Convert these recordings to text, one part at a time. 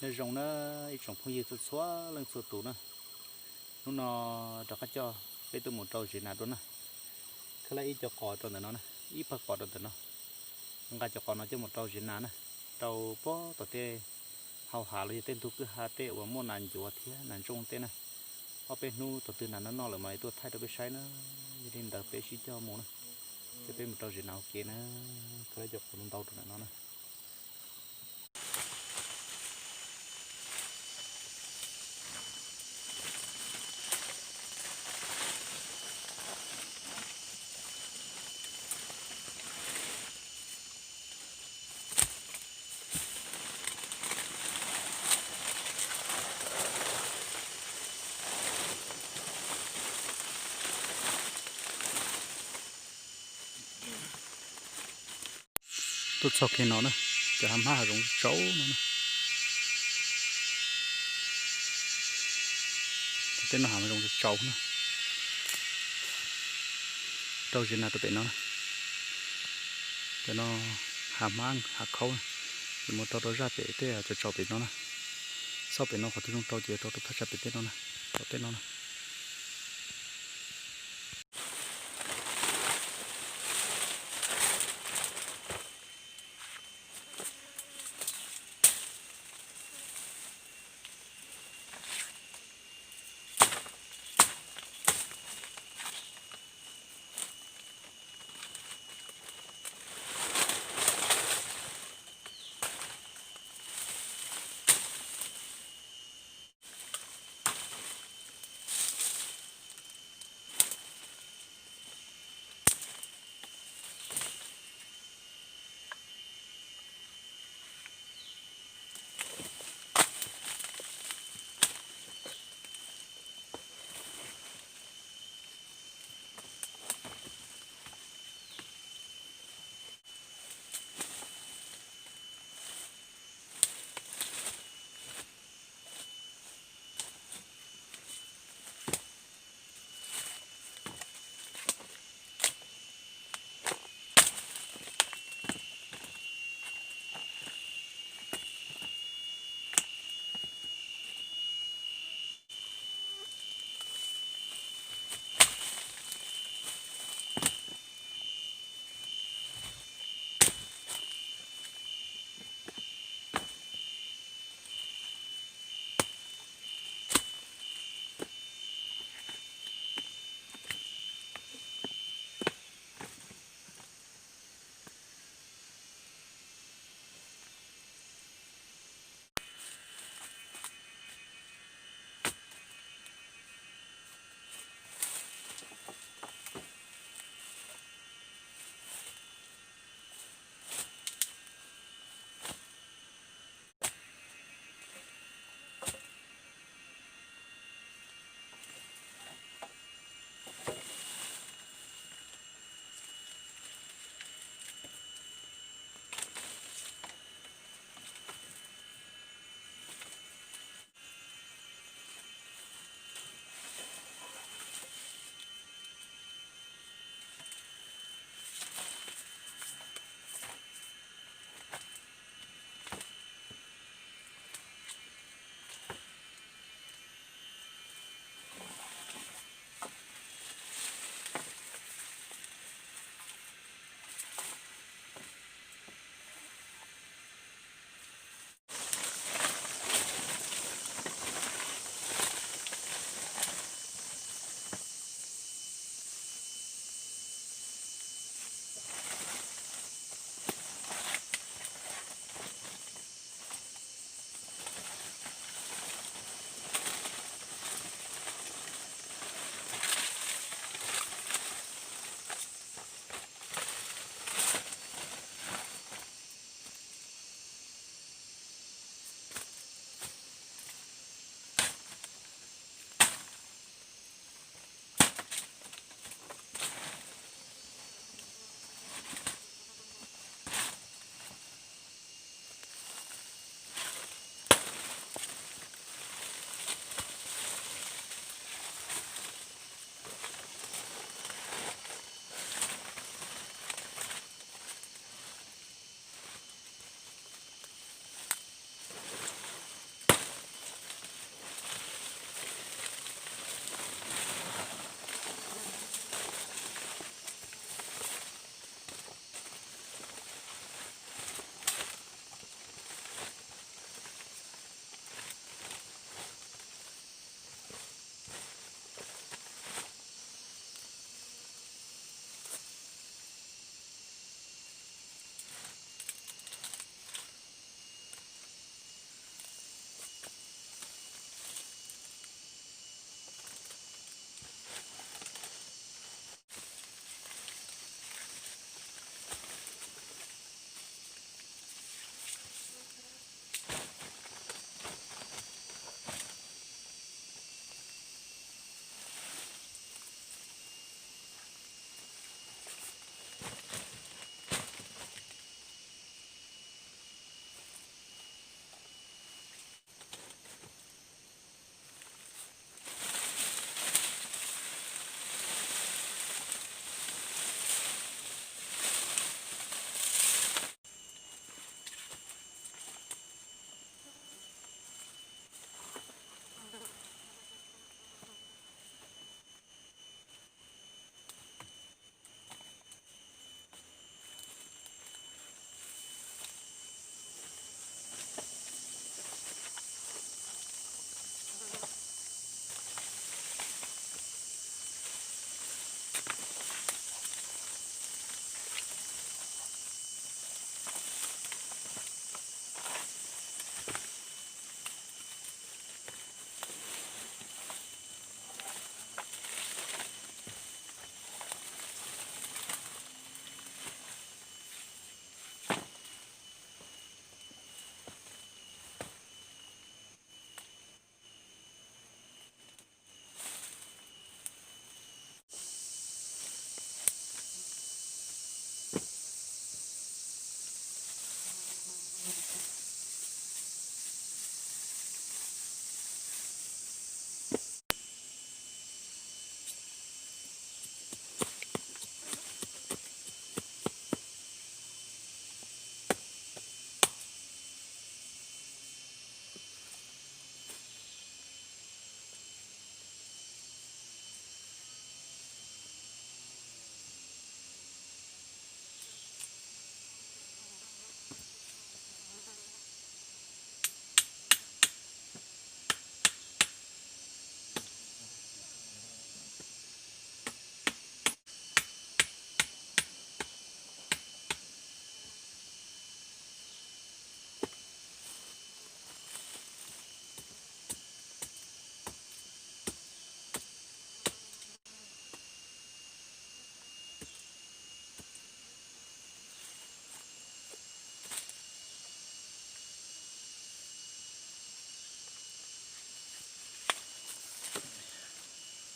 Nyob zoo na ib tsoom phooj ywg txhua txhua leej txhua tus na, hnub no rov qab coj peb tuaj mus rau zes nas dua na. Khawb lawm ib co qos rau ntawm no na, ib pawg qos rau ntawm no. Nqa cov qos no coj mus rau zes nas na, rau pem tom tej hau hav los yog tej ntug kwj ha tej uas muaj nas ncuav thiab nas ntsooj tej na. Ob peb hnub thaum twg nas noj noj lawm mas tuaj thaij rau peb saib na. Yog li ntawd peb sib coj mus na, coj peb mus rau zes nas ua ke na. Khawb lawm cov qos ntau rau ntawm no na. Tuaj txog kiag no na, cov hav hmab hav zoov tsaus no na. Tej no hav zoov tsaus na. Rau zes nas rau pem no na. Cov no hav hmab hav khaub, yuav mus rau rau zaj pem tej tsaus tsaus pem no na. Xauj pem no qhov twg zoo rau ces rau rau thaj tsam pem tej no na, rau tej no na.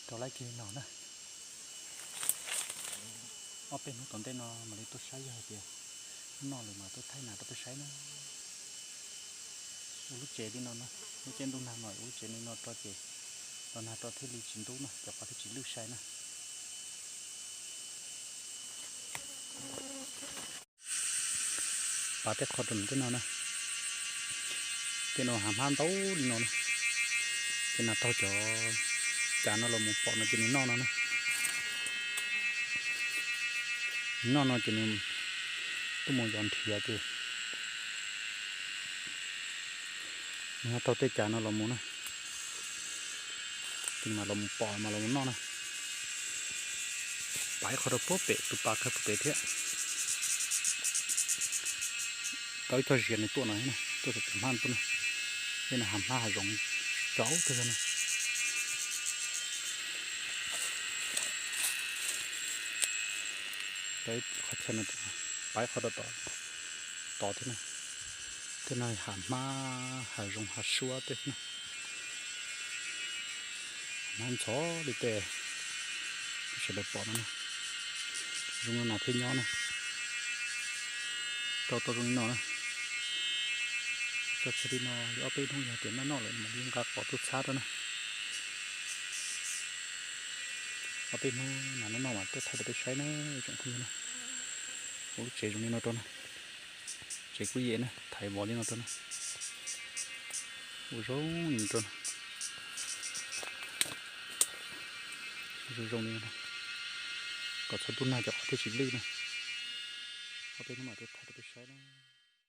rau lawm kiag no na. Ob peb hnub tom ntej no mam li tuaj saib yog hais tias noj lawm mas tuaj thaij nas rau peb saib na. Ua lub tsev li no na, lub caij ntuj nag no ua lub tsev li no rau ces los nag rau thiaj li tsis ntub na, cov qos thiaj tsis lwj sai na. Pav tej qho rau ntawm tej no na, tej no hav hmab ntau li no na, ces nas taug cov cas no los mus pom no ces nws noj no na. Nws noj no ces nws tuaj mus yos nrhiav ces nws ho taug tej cas no los mus na, ces nws mam los mus pom mam los mus noj na. Pav ib qho rau puag pem, tus pas kawg puag pem thiab. Tau ib tog zias nws tuaj no, tuaj saum cov hmab tuaj na, tej no hav hmab hav zoov tsaus tag zog na. Tau ib qho chaw no, pav ib qho rau tod, tod thiab na. Tej no hav hmab hav zoov hav suab tej na. Hav hmab ntxhov li tej sawv daws pom no na. Zoo no nas thiaj nyob na. Rau tau zoo li no na. Tso tseg li no, ob peb hnub yog tias noj noj lawm mam li nqa qos tuaj txhab rau na. Ob peb hnub nas noj noj mas tuaj thaij rau peb saib na, tsoom phooj ywg na. Ua lub tsev zoo li no rau na. Tsev kuj yem na, thaiv vov li no rau na. Ua zoo li no rau na. Zoo zoo li no, kom txhua ntuj nag cov qos thiaj tsis lwj na. Ob peb hnub mam tuaj thaij rau peb saib na.